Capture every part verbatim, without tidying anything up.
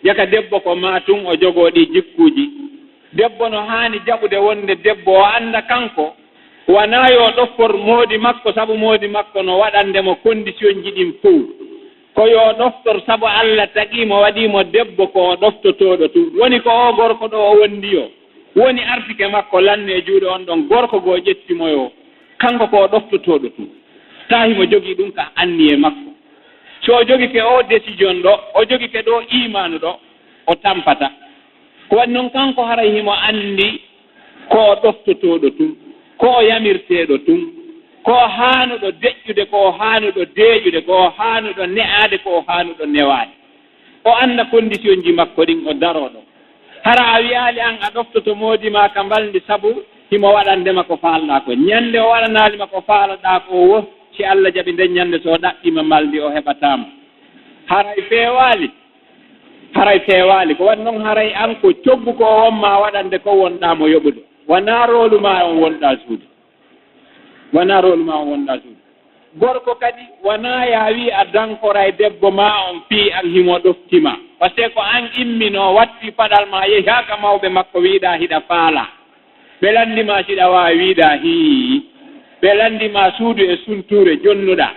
Jaka debbo ko maa tun o jogoo ɗii jikkuuji. Debbo no haani jaɓude wonde debbo, o annda kanko wanaa yo ɗoftor moodi makko sabu moodi makko no waɗande mo kondisiyonji ɗin fow. Ko yo ɗoftor sabu Alla tagii mo, waɗii mo debbo, ko o ɗoftotooɗo tun. Woni ko oo gorko ɗoo o wondi yo woni artike makko lanne e juuɗe on ɗon gorko goo ƴetti mo yo kanko ko o ɗoftotooɗo tun. Taa himo jogii ɗun ka anniyee makko. Si o jogike oo décision ɗoo, o jogike ɗoo iimaanu ɗoo, o tampata. Ko waɗi non kanko haray himo anndi ko o ɗoftotooɗo tun, ko o yamirteeɗo tun, ko o haanuɗo deƴƴude, ko o haanuɗo deeƴude, ko o haanuɗo ne'aade, ko o haanuɗo newaade. O annda kondisiyonji makko ɗin, o daroo ɗon. Hara a wi'aali an a ɗoftoto moodi maa ka mbalndi sabu himo waɗande ma ko faalɗaa ko. Ñande o waɗanaali ma ko faalaɗaa ko woo, si Alla jaɓi nden ñande, si o ɗaɓɓii ma mbalndi, o heɓataa ma. Haray feewaali? Haray feewaali. Ko waɗi non haray an ko coggu ko o won maa waɗande ko wonɗaa mo yoɓude. Wanaa roolu maa on wonɗaa suude. Wanaa roolu maa on wonɗaa suude. Gorko kadi, wanaa yaa wii a dankoray debbo maa on fii an himo ɗofti ma. Parce que ko an imminoo, watti paɗal maa, yehi haa ka mawɓe makko, wiiɗaa hiɗa faalaa. Ɓe lanndi maa siɗa waawi, wiiɗaa hii. Ɓe lanndi maa suudu e suntuure jonnuɗaa.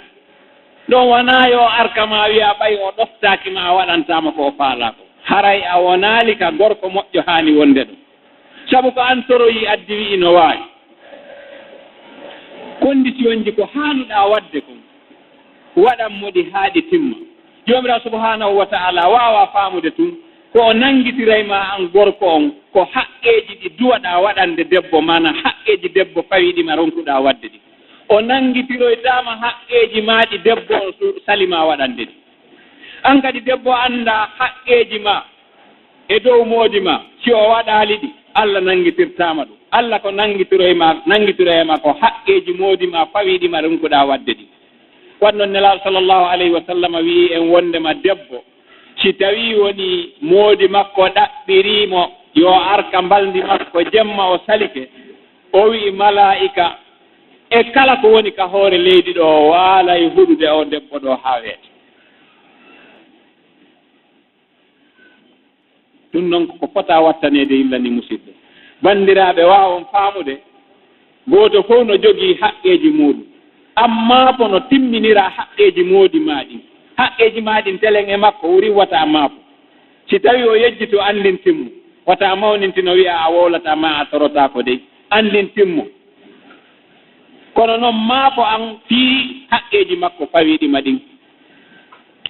Ɗon wanaa yo arka maa wi'a ɓay o ɗoftaaki ma, a waɗantaa mo ko o faalaa ko. Haray a wonaali ka gorko moƴƴo haani wonde ɗon. Sabu ko an toroyi addi wi'i no waawi. Kondisiyonji ko haanuɗaa waɗde kon, waɗan mo ɗi haa ɗi timma. Joomiraaɗo subhaanahu wa ta'aalaa waawaa faamude tun ko o nangitiray ma an gorko on ko haqqeeji ɗi duwaɗaa waɗande debbo, maanaa haqqeeji debbo fawiiɗi ma ronkuɗaa waɗde ɗi. O nangitiroytaa ma haqqeeji maa ɗi debbo on su-, sali ma waɗande ɗi. An kadi debbo anndaa haqqeeji maa e dow moodi maa, si o waɗaali ɗi, Alla nanngitirtaa ma ɗum. Alla ko nanngitiroy ma, nanngitiroy ma ko haqqeeji moodi maa fawiiɗi ma ronkuɗaa waɗde ɗi. Waɗi non Nelaaɗo sallallahu alayhi wa sallam wi'i en wonndema debbo, si tawii woni moodi makko ɗaɓɓirii mo yo ar ka mbalndi makko jemma o salike, o wi'i malaa'ika, e kala ko woni ka hoore leydi ɗoo waalay huɗude oo debbo ɗoo haa weeta. Ɗum noon ko ko fota wattaneede yilla ni, musidɓe. Banndiraaɓe, waawon faamude, gooto fof no jogii haqqeeji muuɗum. Ammaa ko no timminiraa haqqeeji moodi maa ɗin. Haqqeeji maa ɗin telen e makko, wuri wata maafo. Si tawii o yejjito, anndintin mo. Wata mawnintino, wi'a a wowlataa maa a torotaako dey. Anndintin mo. Kono noon maafo an fii haqqeeji makko fawiiɗi ma ɗin.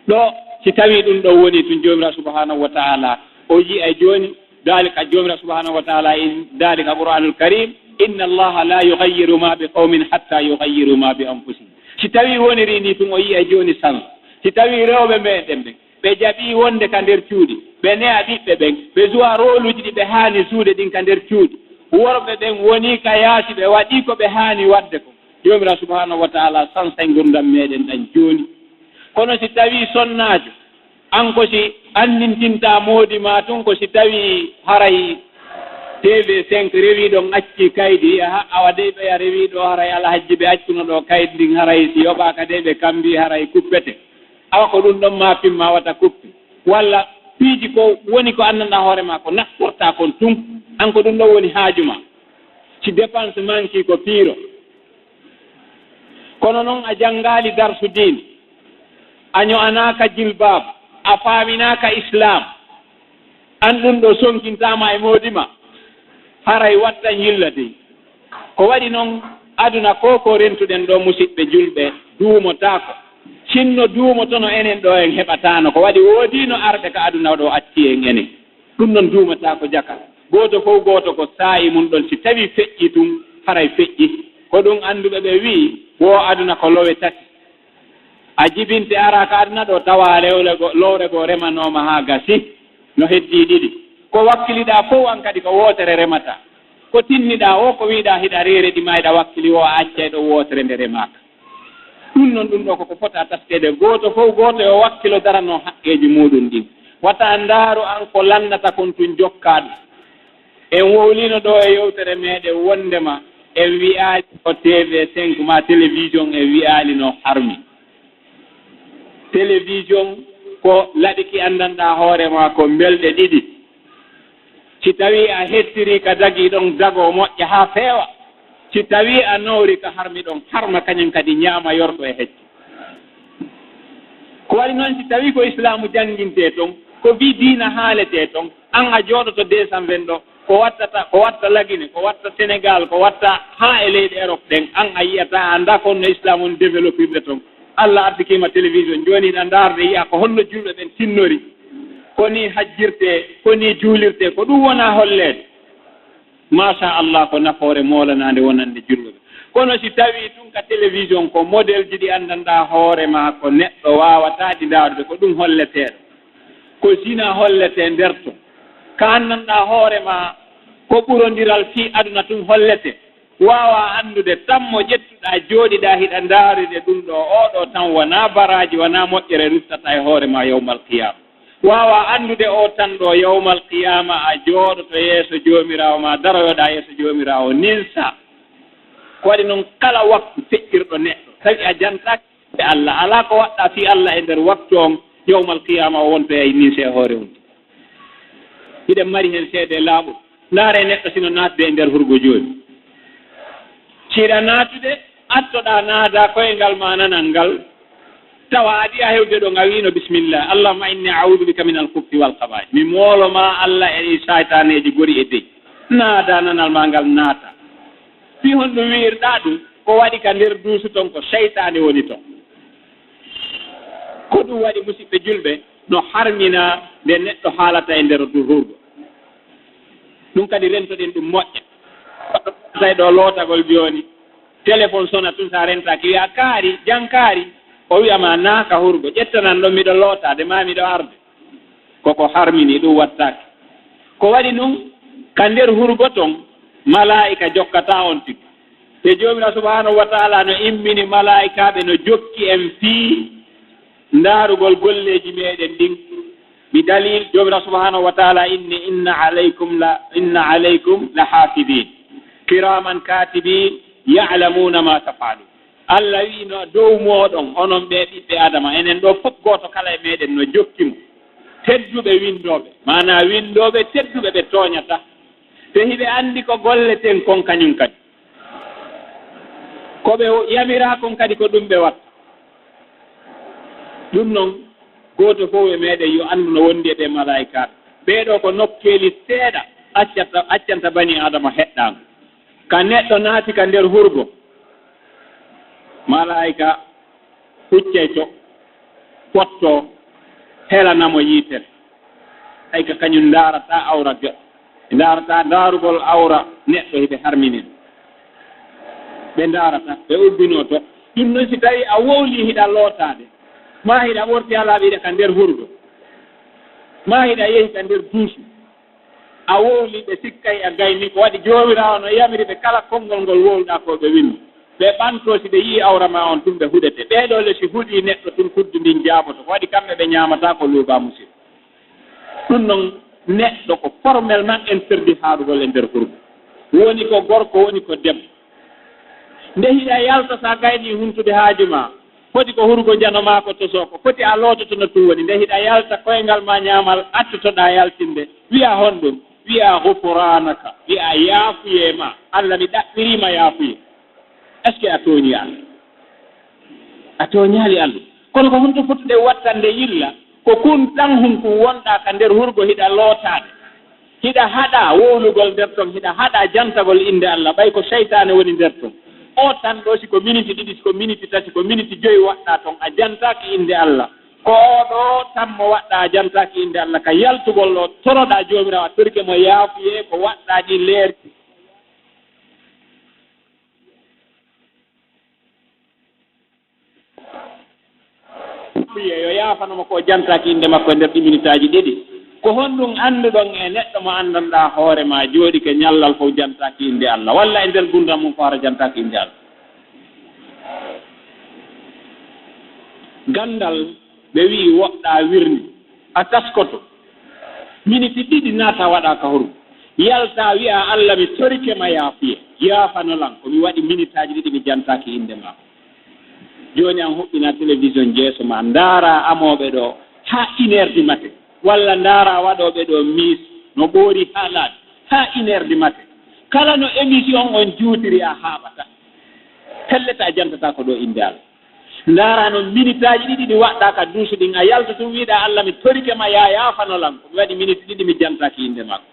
Ɗo, si tawii ɗum ɗo woni tun, Joomiraaɗo subhaanahu wa ta'aalaa, o yi'ay jooni, daalika Joomiraaɗo subhaanahu wa ta'aalaa in daalika Qur'aanul Kariim, "Inna Allaaha laa yughayyiru maa bi qawmin hattaa yughayyiru maa bi anfusihim." Si tawii woniri nii tun, o yi'ay jooni sans. Si tawii rewɓe meɗen ɓen, ɓe jaɓii wonde ka nder cuuɗi, ɓe ne'a ɓiɓɓe ɓen, ɓe suwa rooluuji ɗi ɓe haani suude ɗin ka nder cuuɗi, worɓe ɓen wonii ka yaasi, ɓe waɗii ko ɓe haani waɗde kon, Joomiraaɗo subhaanahu wa ta'aalaa sansay ngurndan meɗen ɗan jooni. Kono si tawii sonnaajo, an ko si anndintintaa moodi maa tun, ko si tawii haray T V cinq rewii ɗon, accii kaydi, aha, awa dey ɓeya rewii ɗoo, haray Alhajji ɓe accuno ɗoo kaydi ndin, haray si yoɓaaka dey ɓe kambii, haray kuppete. Awa ko ɗum ɗon maa pimmaa wata kuppe. Walla piiji ko woni ko anndanɗaa hoore maa ko naɓɓortaa kon tun, an ko ɗum ɗon woni haaju maa. Si dépense mankii ko piiro. Kono non a janngaali darsu diine, a ño'anaaka jilbaab, a faaminaaka Islaam, an ɗum ɗo sonkintaama e moodi ma, haray wattan yilla dey. Ko waɗi non, aduna ko ko rentuɗen ɗo, musiɓɓe julɓe, duumotaako. Sinno duumotono enen ɗo, en heɓataano. Ko waɗi woodiino arɓe ka aduna ɗo acci en enen. Ɗum non duumataako jaka. Gooto fof gooto ko saa'i mun ɗon, si tawii feƴƴi tun, haray feƴƴi. Ko ɗum annduɓe ɓe wi'i, wo aduna ko lowe tati. A jibinte araa ka aduna ɗo, tawa lewle go, lowre goo remanooma haa gasi, no heddii ɗiɗi. Ko wakkiliɗaa fof an kadi ko wootere remataa. Ko tinniɗaa o, ko wi'ɗaa hiɗa reere ɗi maa hiɗa wakkili o, a accay ɗo wootere nde remaaka. Ɗum non ɗum ɗo koko fota taskeede. Gooto fof gooto yo wakkilo daranoo haqqeeji muuɗum ɗin. Wata ndaaru an ko lannata kon tun jokkaa ɗum. En wowlino ɗo e yewtere meɗen wondema en wi'aali ko T V cinq ma télévision en wi'aali no harmi. Télévision ko laɓi ki anndanɗaa hoore maa ko mbelɗe ɗiɗi. Si tawii a hettirii ka dagii ɗon dagoo moƴƴa haa feewa, si tawii a nawri ka harmi ɗon, harma kañum kadi ñaama yorko e hecco. Ko waɗi noon si tawii ko Islaamu janngintee toon, ko fii diina haaletee toon, aan a jooɗoto deux cent vingt ɗo, ko wattata, ko watta Lagine, ko watta Senegaal, ko watta haa e leyɗe Erop ɗen, aan a yiyataa, a anndaa ko honno Islaamu on développirde toon. Alla ardikiima télévision, jooni hiɗa ndaarde yiya ko honno julɓe ɓen tinnori, ko nii hajjirtee, ko nii juulirtee, ko ɗum wonaa holleede. Maasa Allah, ko nafoore moolanaande wonande julɓe ɓen. Kono si tawii tun ka télévision ko modelji ɗi anndanɗaa hoore maa ko neɗɗo waawataa ɗi ndaarude, ko ɗum holleteeɗo. Ko zina holletee nder ton. Ka anndanɗaa hoore maa ko ɓurondiral fii aduna tun holletee. Waawaa anndude tammo ƴettuɗaa jooɗiɗaa hiɗa ndaarude ɗum ɗoo, oo ɗoo tan wonaa baraaji, wonaa moƴƴere ruttata e hoore maa yawmal qiyaama. Waawaa anndude oo tan ɗoo yawmal qiyaama a jooɗoto yeeso Joomiraawo maa, daroyoɗaa yeeso Joomiraawo ninsaa. Ko waɗi noon kala waktu feƴƴirɗo neɗɗo, tawi a jantaaki e Allah, alaa ko waɗɗaa fii Allah e nder waktu on, yawmal qiyaama o wontoyay ninse e hoore on. Hiɗen mari heen seede laaɓuɗo. Ndaaree neɗɗo sino naatde e nder hurgo jooni. Si hiɗa naatude, attoɗaa naadaa koyngal maa nanal ngal, tawa aɗa yiya hewde ɗon a wiino bismillah, Allahumma inni a'udhu bika min al-khubthi wal khaba'ith. Mi moolo maa Allah e ɗii saytaaneeji gori e deƴƴi. Naadaa nanal maa ngal naata. Fii honɗum wi'irɗaa ɗum? Ko waɗi ka nder duusu ton ko seytaane woni ton. Ko ɗum waɗi, musiɓɓe julɓe, no harmina nde neɗɗo haalata e nder du-, hurgo. Ɗum kadi rentoɗen ɗum moƴƴa. Goɗɗo tawi ɗo lootagol jooni, téléphone sona tun, sa rentaaki wi'a, "Kaari, jan kaari." O wi'a ma, "Naa ka hurgo, ƴettanan ɗon, miɗo lootaade ma, miɗo arde." Koko harmini, ɗum wattaaki. Ko waɗi ɗum, ka nder hurgo ton, malaa'ika jokkataa on tigi. Te Joomiraaɗo Subhaanahu wa Ta'aalaa no immini malaa'ikaaɓe no jokki en fii ndaarugol golleeji meɗen ɗin. Bi dalil, Joomiraaɗo Subhaanahu wa Ta'aalaa inni, "Inna alaykum la, inna alaykum la haafidiin, kiraaman kaatibiin, ya'lamuuna maa taf'aluun." Allah wi'i no dow mooɗon, onon ɓee ɓiɓɓe Aadama, enen ɗoo fof gooto kala e meɗen no jokki mo tedduɓe winndooɓe, maanaa winndooɓe tedduɓe ɓe tooñataa. Te hiɓe anndi ko golleten kon kañum kadi. Ko ɓe yamiraa kon kadi ko ɗum ɓe watta. Ɗum noon, gooto fof e meɗen yo anndu no wondi e ɓee malaa'ikaaɓe. Ɓee ɗoo ko nokkeeli seeɗa, accata, accanta banii Aadama heɗɗaango. Ka neɗɗo naati ka nder hurgo, malaa'ika huccay to, fottoo, helana mo yiitere. Hay ka kañum ndaarataa awra ge-, ndaarataa ndaarugol awra neɗɗo, hiɓe harminin. Ɓe ndaarata, ɓe ubbinoo to. Ɗum noon, si tawii a wowlii hiɗa lootaade, maa hiɗa ɓorti alaa ɓiɗa ka nder hurgo, maa hiɗa yehi ka nder duusu, a wowlii, ɓe sikkay a gayni. Ko waɗi Joomiraawo no yamiri ɓe kala konngol ngol wowluɗaa ko ɓe winndo. Ɓe ɓantoo, si ɓe yi'ii awra maa on, tun ɓe huɗete. Ɓee ɗoo le, si huɗii neɗɗo tun, kuddu ndin jaaboto. Ko waɗi kamɓe ɓe ñaamataa ko luubaa, musiɗɗo. Ɗum noon, neɗɗo ko formellement interdit haarugol e nder hurgo. Woni ko gorko, woni ko debbo. Nde hiɗa yalta, sa gaynii huntude haaju maa, foti ko hurgo jano maa ko tosoo, ko foti a loototo no tun woni. Nde hiɗa yalta, koyngal maa ñaamal attotoɗaa yaltinde, wi'a honɗum? Wi'a, "Gufraanaka," wi'a, "Yaafuyee ma, Allah, mi ɗaɓɓirii ma yaafuyee." Est-ce que a tooñii Allah? A tooñaali Allah. Kono ko honto fotuɗen wattande yilla? Ko kun tan hunkun wonɗaa ka nder hurgo, hiɗa lootaade. Hiɗa haɗaa wowlugol nder ton, hiɗa haɗaa jantagol innde Allah, ɓay ko seytaane woni nder ton. Oo tan ɗoo, si ko miniti ɗiɗi, si ko miniti tati, ko miniti joyi waɗɗaa ton, a jantaaki innde Allah. Ko oo ɗoo tammo waɗɗaa, a jantaaki innde Allah, ka yaltugol ɗoo, toroɗaa Joomiraawo, a torike mo yaafuyee ko waɗɗaa ɗii leerɗi. Yo yaafano mo ko o jantaaki innde makko e nder ɗi minitaaji ɗiɗi. Ko honɗum annduɗon e neɗɗo mo anndanɗaa hoore maa jooɗike ñallal fof jantaaki innde Allah, walla e nder gurdam mum fof hara jantaaki innde Allah? Ganndal, ɓe wi'i woɗɗaa wirni, a taskoto. Miniti ɗiɗi naata waɗaa ka hurgo. Yaltaa wi'aa, "Allah, mi torike ma yaafuye. Yaafano lan, ko mi waɗi minitaaji ɗiɗi mi jantaaki innde maa." Jooni an huɓɓinaa télévision jeeso maa, ndaaraa amooɓe ɗoo, haa une heure du matin, walla ndaara waɗooɓe ɗo mis no ɓoori haa laaɓi haa une heure du matin. Kala no émission on juutiri a haaɓata. Pellet a jantataa ko ɗo innde Allah. Ndaara noon minitaaji ɗiɗi ɗi waɗɗa ka duusu ɗin, a yaltu tun wiɗa Allah mi torike ma yaa yaafano lan. Ko mi waɗi miniti ɗiɗi mi jantaaki innde maako.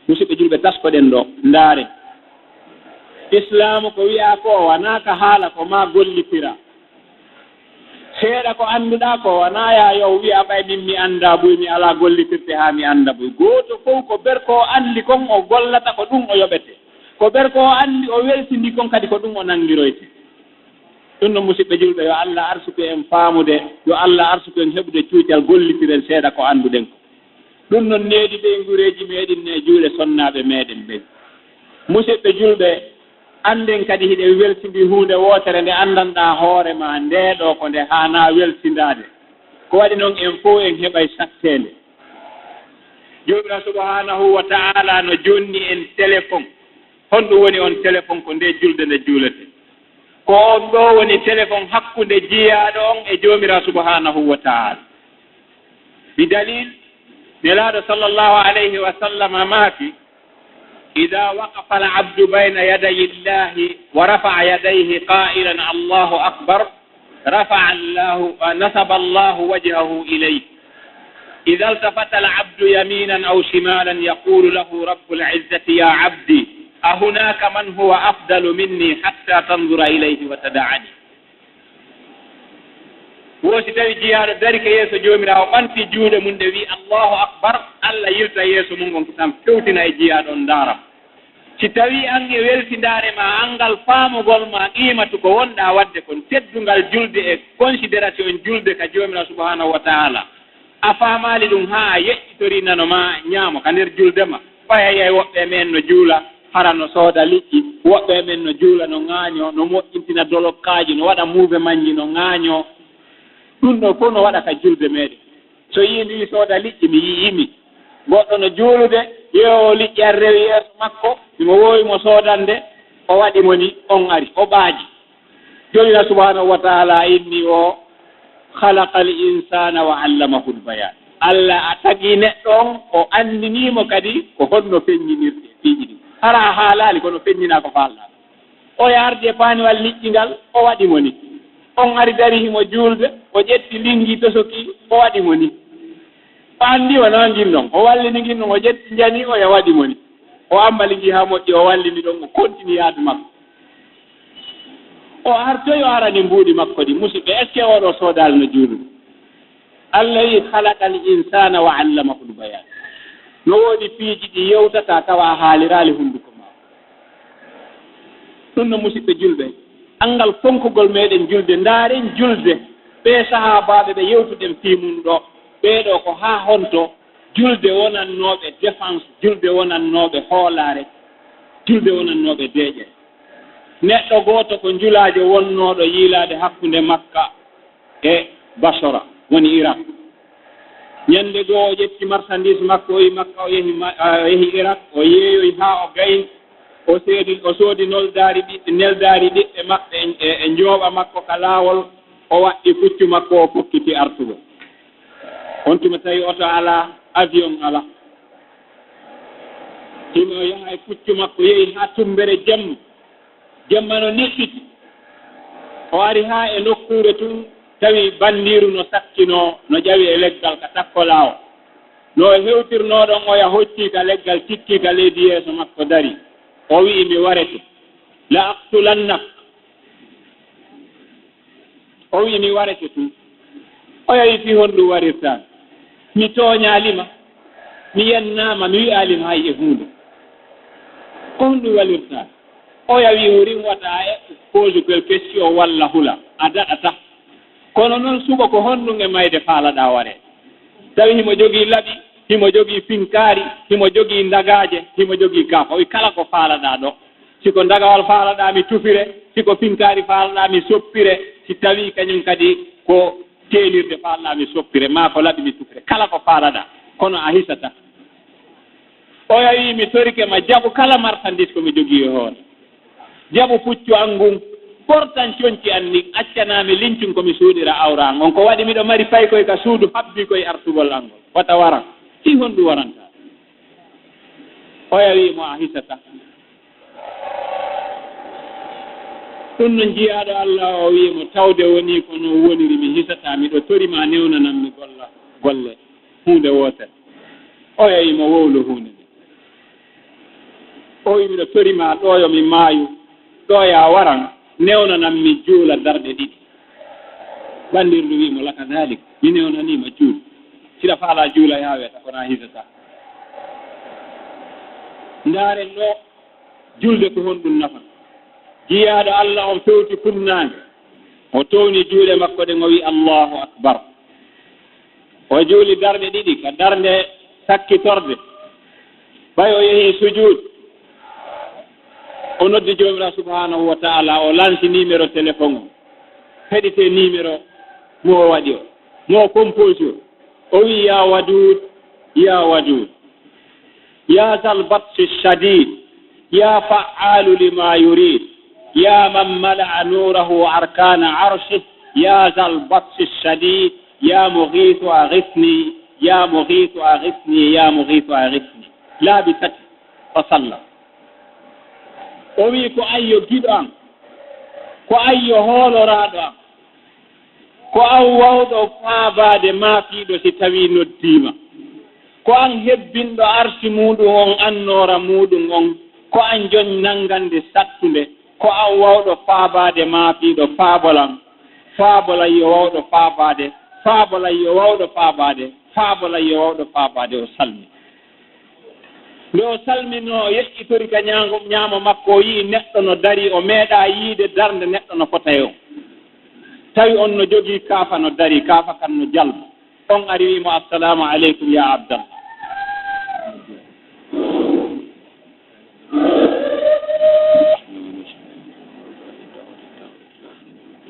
Musidɓe julɓe, taskoɗen ɗo, ndaaren. Islaamu ko wi'a ko wanaa ka haala, ko maa gollitira. Seeɗa ko annduɗaa ko wanaa yaa yo wi'a ɓay min mi anndaa buy, mi alaa gollitirte haa mi annda buy. Gooto fow ko ber ko o anndi kon o gollata, ko ɗum o yoɓete. Ko ber ko o anndi o welsindi kon kadi ko ɗum o nanngiroyte. Ɗum noon, musidɓe julɓe, yo Allah arsuku en faamude, yo Allah arsuku en heɓude cuucal, gollitiren seeɗa ko annduɗen ko. Ɗum noon needi ɓe ngureeji meeɗin e juuɗe sonnaaɓe meeɗen ɓen. Musidɓe julɓe, annden kadi hiɗen welsindi huunde wootere nde anndanɗaa hoore maa, ndee ɗoo ko nde haanaa welsindaade. Ko waɗi noon en fow en heɓay satteende. Joomiraaɗo subhaanahu wa ta'aalaa no jonni en téléphone. Honɗum woni on téléphone? Ko nde julde nde juulete. Ko on ɗoo woni téléphone hakkunde jiyaaɗo on e Joomiraaɗo subhaanahu wa ta'aalaa. Bi dalil, Nelaaɗo sallallahu alayhi wa sallam maaki, "Idaa waqafa al-abdu bayna yaday Illaahi wa rafa'a yadayhi qaa'ilan, Allaahu akbar, rafa'a Allaahu, nasaba Allaahu wajhahu ilayhi. Idaa iltafata al-abdu yamiinan aw shimaalan, yaquulu lahu Rabbul izzati, yaa abdi, ahunaaka man huwa afdalu minni, hattaa tanzura ilayhi wa tada'anii." Wo si tawi jiyaaɗo darike yeeso Joomiraawo, ɓanti juuɗe mum ɗe, wi'i, "Allaahu akbar," Allah yilta yeeso mum on tan, fewtina e jiyaaɗo on, ndaara. Si tawi an e welsindaare ma, an ngal faamugol ma, qiimatu ko wonɗaa waɗde kon, teddungal julde e considération julde ka Joomiraawo subhaanahu wa ta'aalaa, a faamaali ɗum haa a yeƴƴitorii nano maa ñaamo ka nder julde ma. Ɓay a yi'ay woɓɓe e men no juula, hara no sooda liƴƴi, woɓɓe e men no juula, no ŋaañoo, no moƴƴintina dolokkaaji, no waɗa muuvemanji, no ŋaañoo. Ɗum ɗoo fow no waɗa ka julde meeɗen. So yi'ii mi sooda liƴƴi, mi yi'ii mi. Goɗɗo no juulude, yeeyoowo liƴƴi ari rewi yeeso makko, himo woowi mo soodande, o waɗi mo ni, on ari, o ɓaaji. Joomiraaɗo subhaanahu wa ta'aalaa inni o, "Khalaqal insaana wa 'allamahul bayaan." Allah a tagii neɗɗo on, o anndinii mo kadi ko honno feññinirte piiji ɗin. Hara a haalaali, kono feññinaa ko faalɗaa. Oya ardi e paaniwal liƴƴi ngal, o waɗi mo ni. On ari dari himo juulde, o ƴetti linngi tosoki, o waɗi mo ni. O anndi wonaa ngin non, o wallini ngin non, o ƴetti njani, oya waɗi mo ni. O ammali ngi haa moƴƴi, o wallini ɗon, o kontini yaadu makko. O artoyi, o arani mbuuɗi makko ɗi. Musidɓe, est-ce que oɗo soodaali no juulude? Allah wi'i, "Khalaqal insaana wa 'allamahul bayaan." No woodi piiji ɗi yewtataa tawa a haaliraali hunnduko ma. Ɗum no, musidɓe julɓe, anngal fonkugol meeɗen julde, ndaaren julde, ɓee sahaabaaɓe ɓe yewtuɗen fii mum ɗo, ɓee ɗoo ko haa honto julde wonannooɓe défense, julde wonannooɓe hoolaare, julde wonannooɓe deeƴere. Neɗɗo gooto ko njulaajo wonnooɗo yiilaade hakkunde Makka e Basora, woni Irak. Ñannde goo o ƴetti marsandiis makko, o yi Makka, o yehi ma-, o yehi Irak, o yeeyoyi haa o gayni, o seedi, o soodi noldaari ɗi-, neldaari ɓiɓɓe maɓɓe e, e, e njooɓa makko ka laawol, o waɗɗi puccu makko, o fokkiti artugol. On tuma tawi oto alaa, avion alaa. Himo yaha e puccu makko, yehi haa tummbere jemma. Jemma no niɓɓiti. O ari haa e nokkuure tun, tawi banndiiru no sakkinoo, no ƴawi e leggal ka takko laawol. No o hewtirnoo ɗon, oya hoccii ka leggal, tikkii ka leydi yeeso makko, darii. O wi'i, "Mi warete. La aqtulannak." O wi'i, "Mi warete tun." Oya wi'i, "Fii honɗum warirtaa mi? Mi tooñaali ma, mi yennaama, mi wi'aali ma hay e huunde. Ko honɗum warirtaa?" Oya wi'i, "Wurin wata a eɓɓu pose quelle question walla hula, a daɗata. Kono non suɓo ko honɗum e mayde faalaɗaa waree?" Tawi himo jogii laɓi, himo jogii finkaari, himo jogii ndagaaje, himo jogii kaaf. O wi'i, "Kala ko faalaɗaa ɗo." Si ko ndagawal faalaɗaa mi tufire, si ko finkaari faalaɗaa mi soppire, si tawii kañum kadi ko teenirde faalaɗaa mi soppire, maa ko laɓi mi tufire, kala ko faalaɗaa, kono a hisata. Oya wi'i, "Mi torike ma, jaɓu kala marsandiis ko mi jogii e hoore. Jaɓu puccu an ngun, ɓortan conci an ndin, accanaa mi lincun ko mi suuɗira awra an on. Ko waɗi miɗo mari paykoy ka suudu habbi koy artugol an ngol. Wata waran. Fii honɗun waranta? Oya wi'i mo a hisata. Ɗun non jiyaaɗo Alla o wi'i mo, tawde wonii ko non woniri, mi hisataa, miɗo tori ma newnanan mi golla golle huunde wootere. Oya wi'i mo wowlu huunde nden. O wi'i miɗo tori ma ɗoo yo mi maayu, ɗoo ya waran, newnanan mi juula darɗe ɗiɗi. Banndirɗo wi'i mo laka dalik, mi newnanii ma juul. Siɗa faalaa juula yaa weeta, kono a hisataa. Ndaaren ɗoo, julde ko honɗun nafata? Jiyaaɗo Alla on fewti funnaange, o towni juuɗe makko ɗen, o wi'i, Allahu akbar. O juuli darɗe ɗiɗi, ka darnde sakkitorde. Ɓay o yehi sujuud, o noddi Joomiraaɗo subhaanahu wa ta'ala, o lanti numéro téléphone on. Heɗitee numéro mo o waɗi o, mo o composé o. O wi'i, ya Waduud, ya Waduud. يا ذا البطش الشديد، يا فعال لما يريد، يا من ملأ نوره أركان عرشه، يا ذا البطش الشديد، يا مغيث أغثني، يا مغيث أغثني، يا مغيث أغثني. Laabi tati o salla. O wi'i, ko an yo giɗo an, ko an yo hooloraaɗo an. Ko an wawɗo faabaade maafiiɗo si tawii noddiima. Ko an hebbinɗo arsi muuɗum on, annoora muuɗum on. Ko an joñ nanngande sattunde. Ko an wawɗo faabaade maafiiɗo, faabolan. Faabolan yo wawɗo faabaade. Faabolan yo wawɗo faabaade. Faabolan yo wawɗo faabaade. O salmi. Nde o salminoo, o yeƴƴitori ka ñaango, ñaamo makko, o yi'i neɗɗo no darii, o meeɗaa yiide darnde neɗɗo no fota e on. Tawi on no jogii kaafa no darii, kaafa kan no jalba. On ari wi'i mo, "Assalaamu aleykum, yaa Abdallah."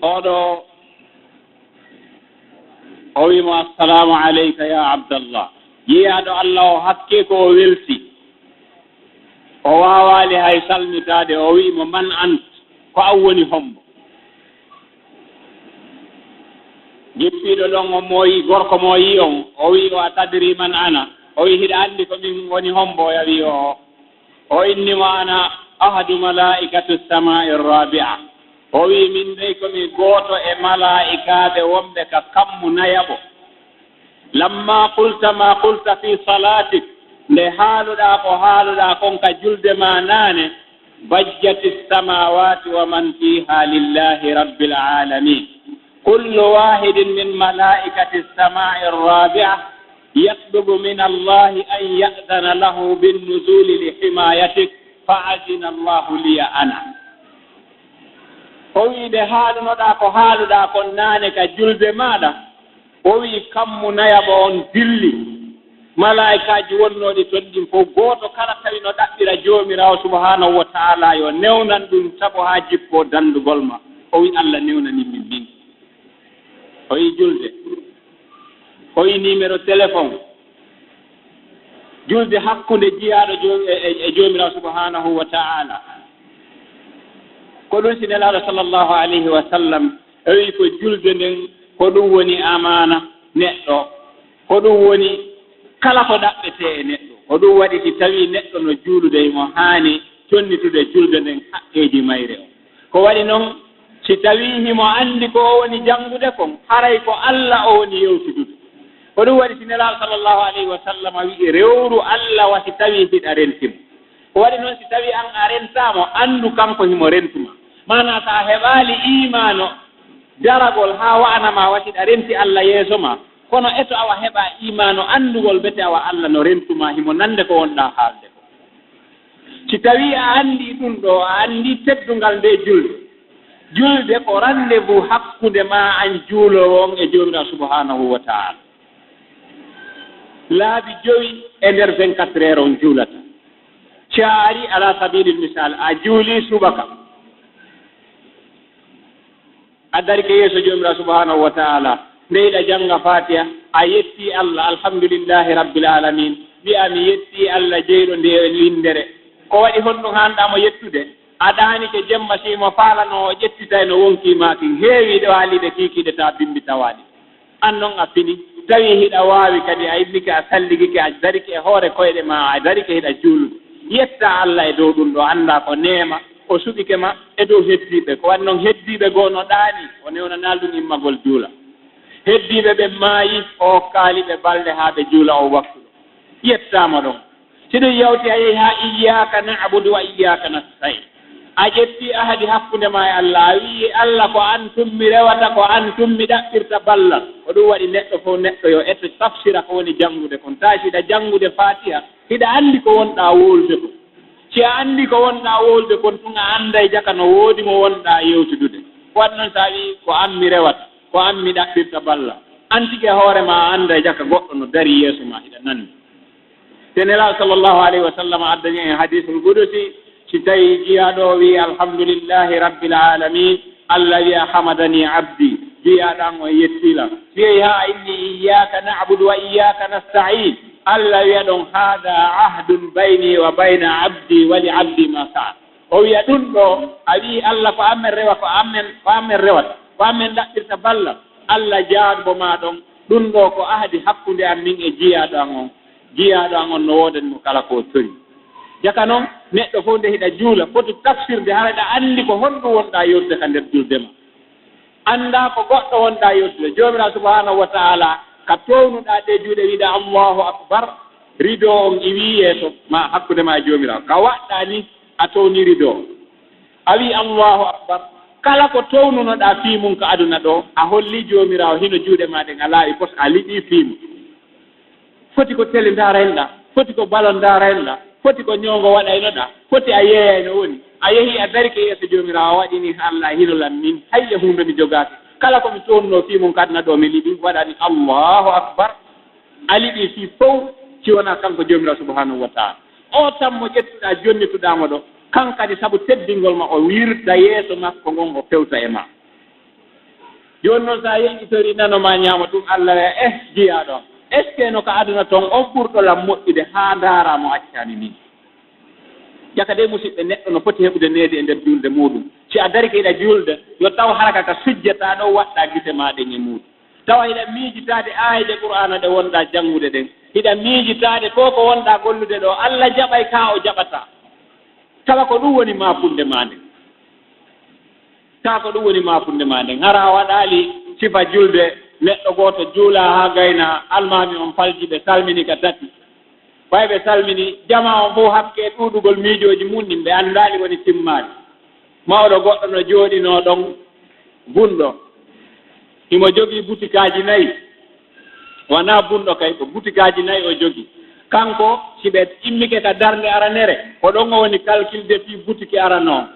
Oɗo O wi'i mo, "Assalaamu aleyka yaa Abdallah." Jiyaaɗo Alla o hakkee ko o welti. O waawaali hay salmitaade. O wi'i mo, "Man ant?" Ko an woni hombo? Jippiiɗo ɗon on mo o yi'i, gorko mo o yi'i on, o wi'i, "O a tadri man ana?" O wi'i, "Hiɗa anndi ko min woni hombo?" O wi'i, "Oo." O inni mo, "Ana ahadu malaa'ikati samaa'i raabi'a." O wi'i, "Min dey ko mi gooto e malaa'ikaaɓe wonɓe ka kammu nayaɓo." "Lamma qulta ma qulta fi salaatik," nde haaluɗaa ko haaluɗaa kon ka julde maa naane, "bajjati samaawaati wa man fiiha lillaahi rabbil aalamiin. Kullu waahidin min malaa'ikati samaa'i raabi'a yatlubu min Allaahi an ya'dana lahu bin nuzuuli li himaayatik, fa azina Allaahu liya ana." O wi'i, nde haalunoɗaa ko haaluɗaa kon naane ka julde maaɗa, o wi'i, kammu nayaɓo on dilli. Malaa'ikaaji wonnooɗi ton ɗin fow, gooto kala tawi no ɗaɓɓira Joomiraawo Subhaanahu wa Ta'aalaa yo newnan ɗum sabu haa jippoo danndugol ma. O wi'i, "Alla newnanii min min." O yi'i julde. O yi'i numéro téléphone. Julde hakkunde jiyaaɗo Joo-, e, e, e Joomiraaɗo Subhaanahu wa Ta'aalaa. Ko ɗum si Nelaaɗo sallallahu alayhi wa sallam o wi'i ko julde nden, ko ɗum woni amaana neɗɗo. Ko ɗum woni kala ko ɗaɓɓetee e neɗɗo. Ko ɗum waɗi si tawii neɗɗo no juulude, himo haani connitude julde nden haqqeeji mayre on. Ko waɗi non, si tawii himo anndi ko o woni janngude kon, haray ko Alla o woni yewtidude. Ko ɗum waɗi si Nelaaɗo sallallahu alayhi wa sallam wi'i, "Rewru Alla wa si tawii hiɗa renti mo." Ko waɗi non, si tawii an a rentaa mo, anndu kanko himo rentu ma. Maanaa, si a heɓaali iimaano daragol haa wa'ana ma wa si hiɗa renti Alla yeeso ma, kono eto awa heɓaa iimaano anndugol bete awa Alla no rentu ma, himo nande ko wonɗaa haalde ko. Si tawii a anndii ɗum ɗoo, a anndii teddungal ndee julde. Julde ko rendez-vous hakkunde maa an juuloowo on e Joomiraaɗo Subhaanahu wa Ta'aalaa. Laabi jowi e nder vingt-quatre heures on juulata. Si a arii, ala sabilil misal, a juulii subaka. A darike yeeso Joomiraaɗo Subhaanahu wa Ta'aalaa, nde hiɗa jannga Faatiha, a yettii Alla, "Alhamdulillahi Rabbil Aalamiin." Wi'aa, "Mi yettii Alla jeyɗo ndee winndere." Ko waɗi honɗum haanɗaa mo yettude? A ɗaanike jemma, si mo faalano o ƴettitay no wonkii maa kin, heewii ɗo haaliiɓe kiikiiɗe taa bimbi tawaali. An non a fini, tawi hiɗa waawi kadi, a immike, a salligike, a darike e hoore koyɗe maa, a darike hiɗa juulude. Yetta Alla e dow ɗun ɗoo, anndaa ko neema o suɓike ma e dow heddiiɓe. Ko waɗi non heddiiɓe goo no ɗaanii, o newnanaali ɗun immagol juula. Heddiiɓe ɓen maayi, o okkaali ɓe balɗe haa ɓe juula on waktu ɗoo. Yettaa mo ɗon. Si ɗun yawti a yehi haa "Iyyaaka na'budu wa iyyaaka nasta'iin", a ƴetti ahadi hakkunde maa e Alla, a wi'i, "Alla, ko an tun mi rewata, ko an tun mi ɗaɓɓirta ballal." Ko ɗun waɗi neɗɗo fow neɗɗo yo eto tafsira ko woni janngude kon. Taa si hiɗa janngude Faatiha, hiɗa anndi ko wonɗaa wowlude kon. Si a anndii ko wonɗaa wowlude kon tun, a annday jaka no woodi mo wonɗaa yewtidude. Ko waɗi non si a wi'i, "Ko an mi rewata, ko an mi ɗaɓɓirta ballal." An tigi e hoore maa a annday jaka goɗɗo no darii yeeso maa hiɗa nanndi. Te Nelaaɗo sallallahu alayhi wa sallam addani en hadiisul qudusi, si tawii jiyaaɗo o wi'i, "Alhamdulillahi rabbil aalamiin," Alla wi'a, "Hamadani abdi," jiyaaɗo an on yettii lan. Si yehi haa inni, "Iyyaaka na'budu wa iyyaaka nasta'iin," Alla wi'a ɗon, "Haadha ahdun bayni wa bayna abdi wa li abdi ma sa'al." O wi'a ɗun ɗoo, a wi'i, "Alla, ko an men rewa, ko an men, ko an men rewata, ko an men ɗaɓɓirta ballal." Alla jaabo maa ɗon, "Ɗun ɗoo ko ahadi hakkunde an min e jiyaaɗo an on. Jiyaaɗo an on no woodani mo kala ko o tori." Jaka non, neɗɗo fow nde hiɗa juula, foti tafsirde, hara hiɗa anndi ko honɗun wonɗaa yewtude ka nder julde maa. Anndaa ko goɗɗo wonɗaa yewtude. Joomiraaɗo subhaanahu wa ta'aalaa, ka townuɗaa ɗee juuɗe, wi'uɗaa, "Allaahu akbar," rido on iwii yeeso maa, hakkunde maa e Joomiraaɗo. Ka waɗɗaa nii, a townii rido on. A wi'i, "Allaahu akbar." Kala ko townunoɗaa fii mun ka aduna ɗoo, a hollii Joomiraaɗo hino juuɗe maa ɗen a laaɓi pos, a liɓii fii mun. Foti ko tele ndaaraynoɗaa, foti ko ballon ndaaraynoɗaa, foti ko ñoongo waɗaynoɗaa, foti a yeeyay no woni. A yehii a darike yeeso Joomiraaɗo, a waɗi nii, "Alla, hino lan min, hay e huunde mi jogaaki. Kala ko mi townuno fii mun ka aduna ɗoo mi liɓii," waɗani, "Allaahu akbar." A liɓii fii fow, si wonaa kanko Joomiraaɗo subhaanahu wa ta'aalaa. Oo tammo ƴettuɗaa, jonnituɗaa mo ɗoo, kan kadi sabu teddingol maa, o wirta yeeso makko ngon, o fewta e maa. Jooni non, si a yeƴƴitorii nano maa ñaamo tun, Alla wi'a, "Eh, jiyaaɗo am, est-ce que no ka aduna ton on ɓurɗo lan moƴƴude haa ndaaraa mo accaani min?" Jaka dey, musiɓɓe, neɗɗo no foti heɓude needi e nder julde muuɗum. Si a darike hiɗa julde, yo taw hara ka ka sujjataa ɗon waɗɗaa gite maa ɗen e muuɗum. Tawa hiɗa miijitaade aayeeje Qur'aana ɗe wonɗaa janngude ɗen. Hiɗa miijitaade ko ko wonɗaa gollude ɗoo, Alla jaɓay kaa o jaɓataa. Tawa ko ɗum woni maafunde maa nden. Tawa ko ɗum woni maafunde maa nden. Hara a waɗaali sifa julde, neɗɗo gooto juulaa haa gaynaa, almaami on falji, ɓe salmini ka tati. Ɓay ɓe salmini, jamaa on fow hakkee ɗuuɗugol miijooji mun ɗin, ɓe anndaali woni timmaali. Mawɗo goɗɗo no jooɗinoo ɗon, bunɗo. Himo jogii butikaaji nayi. Wanaa bunɗo kay, ko butikaaji nayi o jogii. Kanko, si ɓe immike ka darnde aranere, ko ɗon o woni kalkilde fii butiki arano on.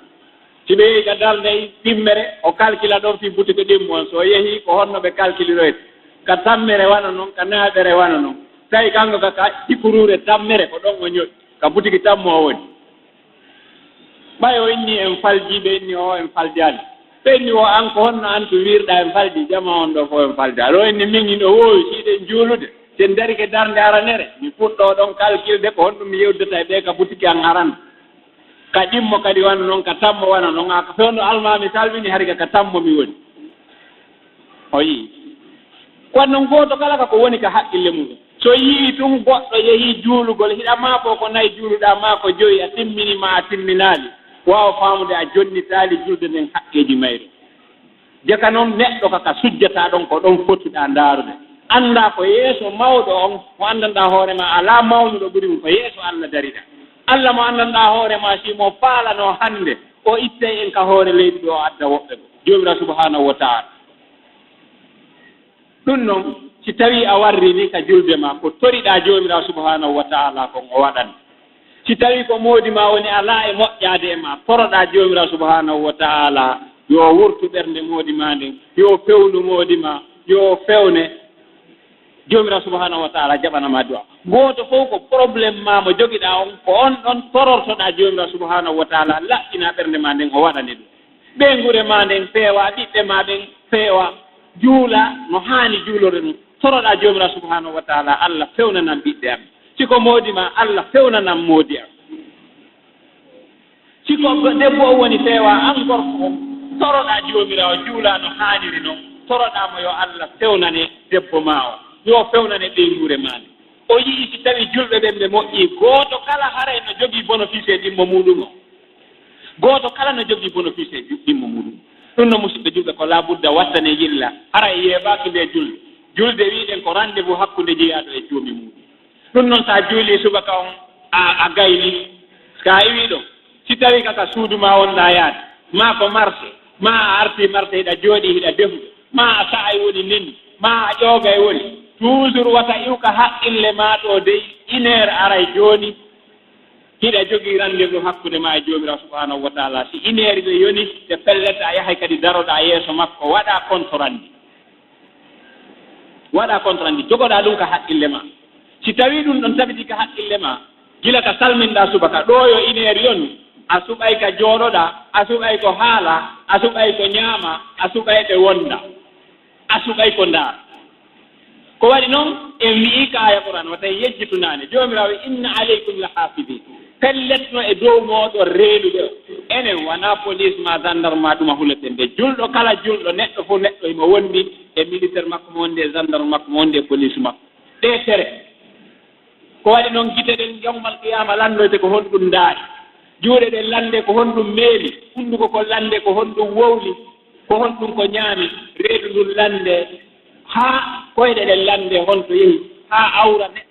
Si ɓe yehi ka darnde ɗimmere, o kalkila ɗon fii butiki ɗimmo on. So o yehii, ko honno ɓe kalkiliroyta? Ka tammere wano non, ka nayaɓere wano non. Tawi kanko ka, ka hikuruure tammere, ko ɗon o ñoƴƴi. Ka butiki tammo o woni. Ɓay o inni en faljii, ɓe inni o en faljaali. Ɓe inni o, an ko honno an tun wi'irɗaa en faljii, jamaa on ɗoo fow en faljaali? O inni min hino woowi, si hiɗen juulude, si en darike darnde aranere, mi fuɗɗoo ɗon kalkilde ko honɗum mi yewtata e ɓee ka butiki an aran. Ka ɗimmo kadi wano non, ka tammo wano non, haa ka fewndo almaami salmini, hari ka, ka tammo mi woni. O yi'i. Ko waɗi non gooto kala ka ko woni ka haqqille muɗum. So yi'ii tun goɗɗo yehii juulugol, hiɗa maa fow ko nayi juuluɗaa, maa ko jowi, a timmini maa a timminaali, waawa faamude a jonnitaali julde nden haqqeeji mayre. Jaka non neɗɗo ka, ka sujjataa ɗon, ko ɗon fotiɗaa ndaarude. Anndaa ko yeeso mawɗo on, mo anndanɗaa hoore maa, alaa mawnuɗo ɓuri mo, ko yeeso Alla dariɗaa. Alla mo anndanɗaa hoore maa, si mo faalanoo hannde, o ittay en ka hoore leydi ɗoo, o adda woɓɓe goo. Joomiraaɗo subhaanahu wa ta'aalaa. Ɗum non, si tawii a warririi ka julde maa, ko toriɗaa Joomiraaɗo subhaanahu wa ta'aalaa kon, o waɗan. Si tawii ko moodi maa woni alaa e moƴƴaade e maa, toroɗaa Joomiraaɗo subhaanahu wa ta'aalaa, yo o wurtu ɓernde moodi maa nden, yo o fewnu moodi maa, yo o fewne. Joomiraaɗo subhaanahu wa ta'aalaa jaɓana ma du'a. Gooto fow ko problème maa mo jogiɗaa on, ko on ɗon torortoɗaa Joomiraaɗo subhaanahu wa ta'aalaa, laɓɓina ɓernde maa nden, o waɗane ɗum. Ɓeynguure maa nden feewa, ɓiɓɓe maa ɓen feewa, juula no haani juulorde non. Toroɗaa Joomiraaɗo subhaanahu wa ta'aalaa, Alla fewnanan ɓiɓɓe am. Si ko moodi maa, Alla fewnanan moodi am. Si ko Debbo o woni feewa an gorko o, toroɗaa Joomiraawo, juulaa no haaniri non, toroɗaa mo yo Allah fewnane debbo maa o, yo fewnane ɓeynguure maa nde. O yi'i si tawii julɓe ɓen ɓe moƴƴii, gooto kala haray no jogii bonofiis e ɗimmo muuɗum o. Gooto kala no jogii bonofiis e ju-, ɗimmo muuɗum. Ɗum no, musidɓe julɓe, ko laabudda wattane yilla, haray yeebaaki nde julde. Julde wi'ɗen ko rendez-vous hakkunde jeyaaɗo e joomi muuɗum. Ɗum noon, so a juulii subaka on, a, a gayni, so a iwii ɗon, si tawii ka, ka suudu maa wonɗaa yaade, maa ko marché, maa a artii marché hiɗa jooɗii hiɗa defude, maa a sa'ay woni neni, maa a ƴoogay woni, toujours wata iw ka haqqille maa ɗoo dey, une heure aray jooni, hiɗa jogii rendez-vous hakkunde maa e Joomiraawo Subhaanahu wa Taala. Si une heure ɓe yoni, ɓe pellet, a yahay kadi daroɗaa yeeso makko, waɗaa compte rendu. Waɗa compte rendu, jogoɗaa ɗum ka haqqille maa. Si tawii ɗum ɗon tabitii ka haqqille maa, gila ka salminɗaa subaka, ɗoo yo une heure yonu, a suɓay ka jooɗoɗaa, a suɓay ko haalaa, a suɓay ko ñaamaa, a suɓay ɓe wonda, a suɓay ko ndaar. Ko waɗi noon, en wi'ii ka aaya Qur'aan, wata en yejjitu naane. Joomiraawo wi'i, "Inna aleykum la haafidiin." Pellet no e dow mooɗon reenuɓe on. Enen wanaa police maa gendarme maa ɗum a huleten de. Julɗo kala julɗo, neɗɗo fof neɗɗo himo wondi e militaire makko mo wondi e gendarme makko mo wondi e police makko. Ɗee tere. Ko waɗi noon gite ɗen yawmal qiyaama lanndoyte ko honɗum ndaari. Juuɗe ɗen lannde ko honɗum meemi. Hunnduko ko lannde ko honɗum wowli. Ko honɗum ko ñaami. Reedu ndun lannde. Haa koyɗe ɗen lannde honto yehi. Haa awra neɗɗo